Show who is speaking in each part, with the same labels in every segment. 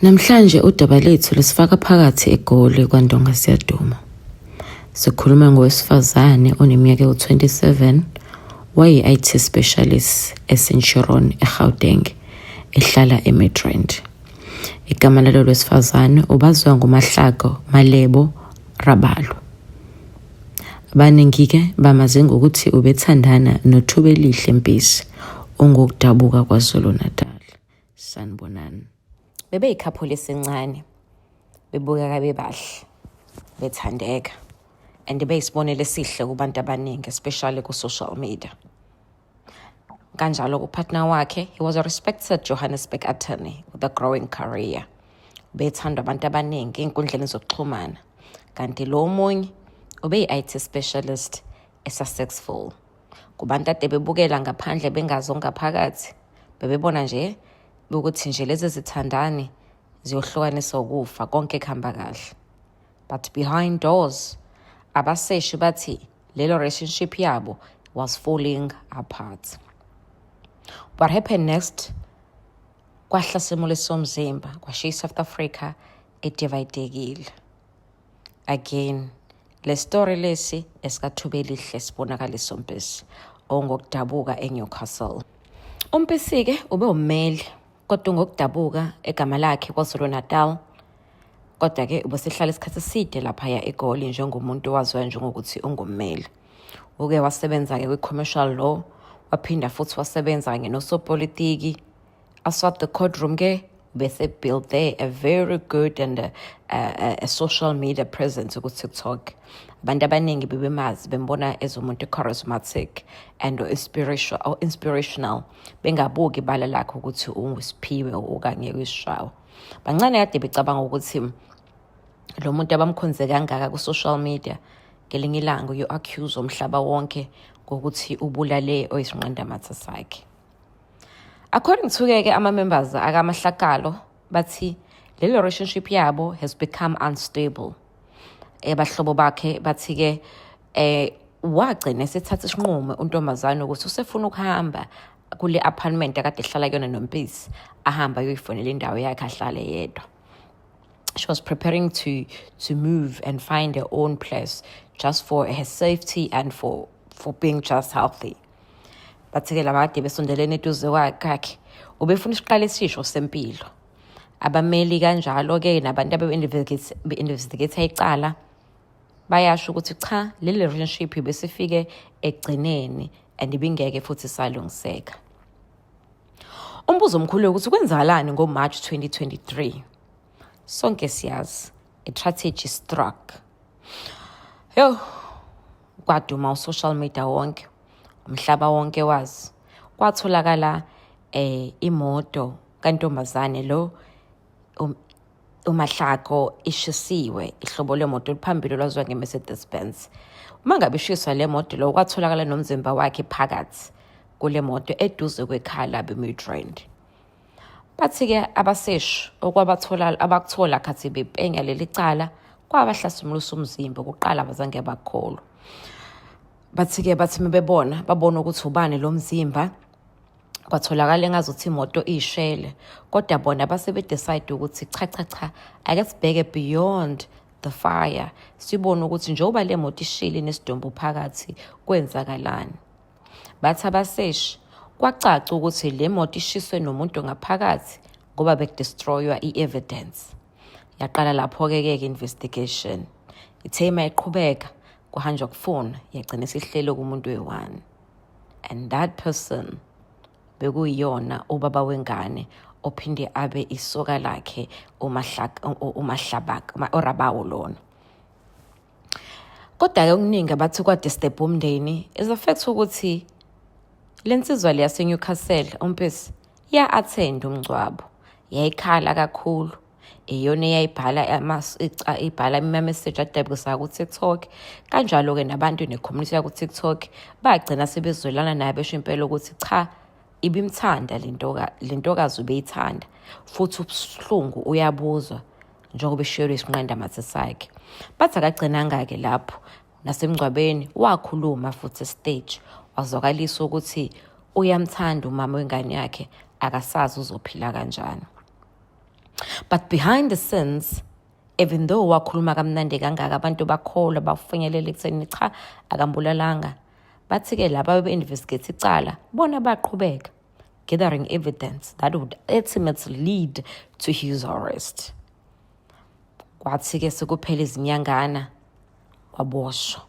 Speaker 1: Namhlanje udaba lethu lusifaka phakathi eGoli kwaNdonga Siyaduma. Sikhuluma ngowesifazane oneminyaka ewu-27 wayi-IT specialist eCenturion eGauteng ehlala eMidrand. Igama lalolu wesifazane ubaziwa ngoMahlako Malebo Rabalo. Abaningi-ke bamaze ngokuthi ubethandana noThubelihle Mpisi ongokudabuka KwaZulu-Natal. Sanibonani. Bebeyikhaphula esincane, bebukeka bebahle, bethandeka and beyisibonelo esihle kubantu abaningi especially ku-social media. Kanjalo kupartner wakhe, he was a respected Johannesburg attorney with a growing career. Bethandwa abantu abaningi ey'nkundleni zokuxhumana. Kanti lo omunye ubeyi-IT specialist e-successful. Kubantu ade bebukela ngaphandle bengazi ongaphakathi, bebebona nje ukuthi nje lezi zithandani ziyohlukaniswa ukufa konke kuhamba kahle. But behind doors, abaseshi bathi lelo relationship yabo was falling apart. What happened next? Kwahlasimulisa umzimba, kwashiya iSouth Africa edividekile. Again, le story lesi esikaThubelihle Sibonakaliso Mpisi ongokudabuka eNewcastle. UMpisi-ke ube ummeli kodwa ngokudabuka egama lakhe KwaZulu-Natal kodwa-ke ubesehlala isikhathi eside laphaya eGoli njengomuntu owaziwa njengokuthi ungummeli. Uke wasebenza-ke kwi-commercial law, waphinda futhi wasebenza kanye nosopolitiki. Outside the courtroom ke bese built there a very good and a social media presence ku-TikTok. Abantu abaningi bebemazi bembona as umuntu charismatic and inspirational, inspirational bengabuki ibala lakhe ukuthi ungusiphiwe okanye uyishawa. Bancane kade becabanga ukuthi lo muntu abamkhonze kangaka ku-social media ngelinye ilanga uyo-accuse umhlaba wonke ngokuthi ubulale oyisinqandamathe sakhe. According to ke ama-members akamahlakalo bathi lelo relationship yabo has become unstable. Abahlobo bakhe bathi-ke wagcina esethatha isinqumo untombazane ukuthi usefuna ukuhamba kule apartment akade ehlala kuyona noMpisi, ahamba ayoyifonela indawo yakhe ahlale yedwa. She was preparing to move and find her own place just for her safety and for being just healthy. Bathi-ke laba kade besondelene eduze kwakhe ubefuna isiqalo esisho sempilo. Abameli kanjalo-ke nabantu abe-investigate icala bayasho ukuthi cha, leli relationship besifike ekugcineni and ibingeke futhi isalungiseka. Umbuzo omkhulu ukuthi kwenzakalani ngo-March 2023? Sonke siyazi, a tragedy struck. Yo, kwaduma u-social media wonke, umhlaba wonke wazi. Kwatholakala imoto kantombazane lo uMahlako ishisiwe, ihlobo lemoto oluphambili olwaziwa nge-Mercedes Benz. Uma ngabe ishiswa le moto lo kwatholakala nomzimba wakhe phakathi kule moto eduze kwekhaya labo eMidrand. Bathi-ke abaseshi okwabathola abakuthola khathi bepenya leli cala kwabahlasimulisa umzimba kuqala abazange bakholwa. Bathi-ke bathi mebebona babona ukuthi ubani lo mzimba kwatholakala engazuthi imoto ishele kodwa bona base bedecide ukuthi cha cha cha, ake sibheke beyond the fire sibone ukuthi njengoba le moto ishile nesidumbu phakathi kwenzakalani. Bathi abaseshi kwacaca ukuthi le moto ishiswe nomuntu ngaphakathi ngoba bekudestroywa i-evidence. Yaqala lapho-ke ke investigation. Ithe uma iqhubeka kuhanjwa kufuna yagcina isihlelo kumuntu oyi-one. And that person bekuyiyona ubaba wengane ophinde abe isoka lakhe uMahlabaka orabawo lona. Kodwa-ke okuningi abathi kwadisturb umndeni is the fact ukuthi le nsizwa le yaseNewcastle uMpisi ya-attend umngcwabo, yayikhala kakhulu. Iyona eyayibhala ibhala ama-message adabukisayo ku-TikTok. Kanjalo-ke nabantu ne-community yaku-TikTok bagcina sebezwelana naye besho impela ukuthi cha, ibimthanda le ntokazi ubeyithanda futhi ubuhlungu uyabuzwa njengoba eshiyelwe isinqandamathe sakhe. Bathi akagcinanga-ke lapho nasemngcwabeni wakhuluma futhi stage wazwakalisa ukuthi uyamthanda umama wengane yakhe, akasazi uzophila kanjani. But behind the scenes, even though wakhuluma kamnandi kangaka, abantu bakholwa, bafinyelela ekutheni cha, akambulalanga. Bathi-ke laba bebe-investigate icala bona baqhubeka gathering evidence that would ultimately lead to his arrest. Kwathi-ke sekuphela izinyangana, waboshwa.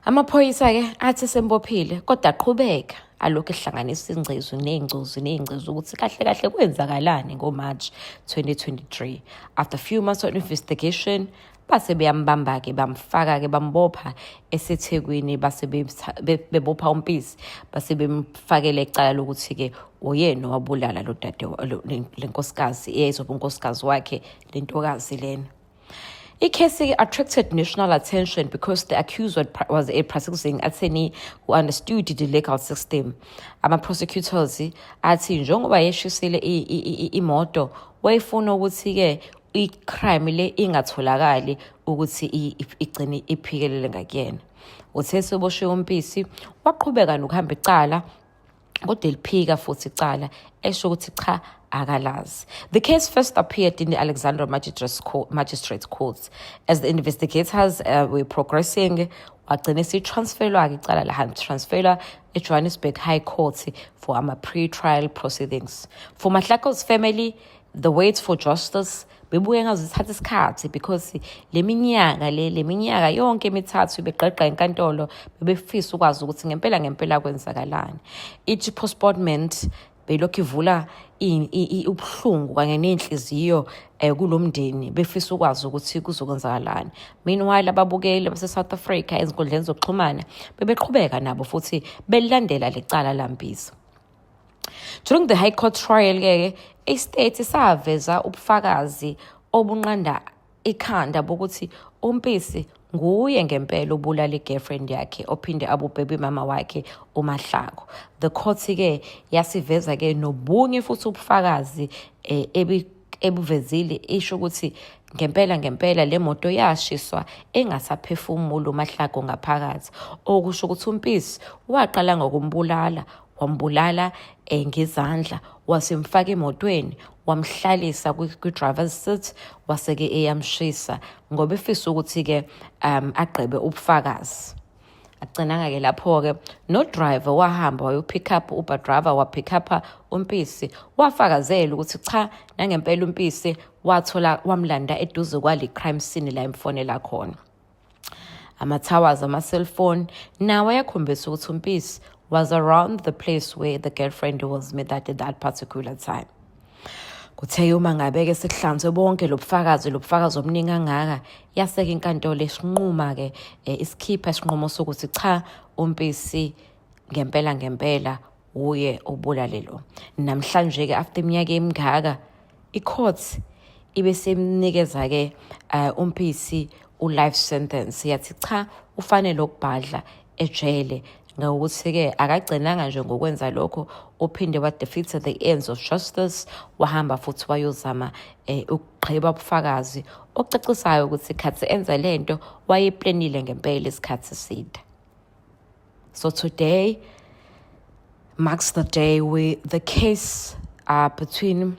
Speaker 1: Amaphoyisa-ke athi sembophile, kodwa aqhubeka alokhu ehlanganisa ingcezu ney'ngcezu ney'ngcezu ukuthi kahle kahle kwenzakalani ngo-March 2023. After few months of investigation, base beyambamba-ke, bamfaka-ke, bambopha eseThekwini, base bebopha uMpisi, base bemfakela icala lokuthi-ke uyena owabulala lo dade, le nkosikazi eyayizoba unkosikazi wakhe, le ntokazi lena. Ikhesi attracted national attention because the accused was a practicing attorney who understood the legal system. Ama-prosecutors athi njengoba yeshisile imoto, wayefuna ukuthi-ke i-crime le ingatholakali ukuthi igcine iphikelele ngakuyena. Uthe seboshiwe uMpisi, waqhubeka nokuhamba icala, kodwa eliphika futhi icala, esho ukuthi cha, akalazi. The case first appeared in the Alexandra Magistrates Court. As the investigators were progressing, wagcina esitransferwa-ke icala, latransferwa eJohannesburg High Court for ama-pre-trial proceedings. For Mahlako's family, the wait for justice bebuye ngaze ithatha isikhathi, because le minyaka le minyaka yonke emithathu begqegqa enkantolo, bebefisa ukwazi ukuthi ngempela ngempela kwenzakalani. Each postponement belokhu ivula ubuhlungu kanye ney'nhliziyo kulo mndeni, befisa ukwazi ukuthi kuzokwenzakalani. Meanwhile, ababukeli base-South Africa ezinkundleni zokuxhumana bebeqhubeka nabo futhi belilandela lecala laMpisi. During the High Court trial-ke, i-state saveza ubufakazi obunqanda ikhanda bokuthi uMpisi nguye ngempela obulala i-girlfriend yakhe, ophinde abubhebe mama wakhe uMahlako. The court-ke yasiveza-ke nobunye futhi ubufakazi ebuvezile, isho ukuthi ngempela ngempela le moto yashiswa engasaphefumuli uMahlako ngaphakathi, okusho ukuthi uMpisi waqala ngokumbulala, wambulala ngezandla, wasemfaka emotweni, wamhlalisa kwi-driver's seat, wase-ke eyamshisa ngoba efisa ukuthi-ke agqibe ubufakazi. Agcinanga-ke lapho-ke, no-driver wahamba wayo-pick up, Uber driver wa-pick up uMpisi, wafakazela ukuthi cha, nangempela uMpisi wathola wamlanda eduze kwale crime scene la emfonela khona. Ama-towers ama-cellphone nawo ayakhombisa ukuthi uMpisi was around the place where the girlfriend was met at that particular time. Kuthe uma ngabe-ke sekuhlanzwe bonke lo bufakazi obuningi kangaka, yaseke inkantolo esinquma-ke isikhipha isinqumo sokuthi cha, uMpisi ngempela ngempela uye obulale lo. Namhlanje-ke, after iminyaka emingaka, i-court ibe semnikeza-ke uMpisi u-life sentence, yathi cha, ufanele ukubhadla ejele ngokuthi-ke akagcinanga nje ngokwenza lokho, uphinde wa-defeat the ends of justice, wahamba futhi wayozama ukugqiba ubufakazi ocacisayo ukuthi khathi enza lento wayeplanile ngempela isikhathi eside. So today marks the day where the case between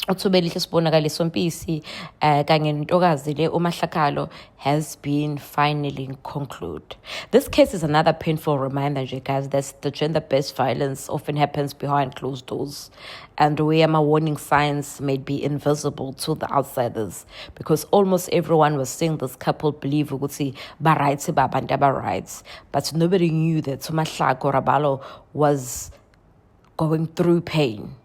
Speaker 1: uThubelihle Sibonakaliso Mpisi kanye nentokazi le uMahlakalo has been finally concluded. This case is another painful reminder nje, guys, that the gender-based violence often happens behind closed doors and where my warning signs may be invisible to the outsiders, because almost everyone was seeing this couple believe ukuthi ba-right, babantu aba-right, but nobody knew that uMahlako Rabalo was going through pain.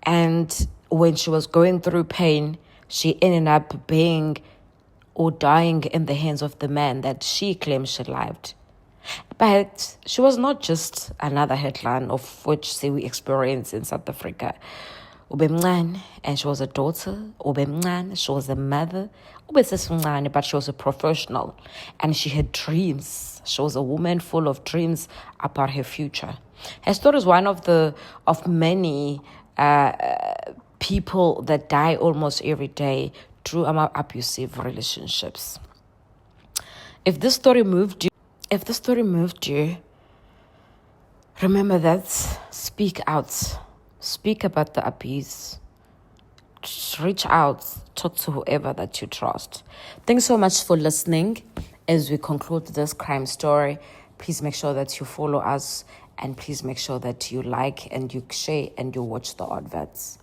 Speaker 1: And when she was going through pain, she ended up being or dying in the hands of the man that she claims she loved. But she was not just another headline of which say we experience in South Africa. Ubemncane, and she was a daughter. Ubemncane, she was a mother. Ubesesumncane, but she was a professional. And she had dreams. She was a woman full of dreams about her future. Her story is one of many people that die almost every day through abusive relationships. If this story moved you, if the story moved you, remember that speak out. Speak about the abuse. Just reach out, talk to whoever that you trust. Thanks so much for listening. As we conclude this crime story, please make sure that you follow us, and please make sure that you like and you share and you watch the adverts.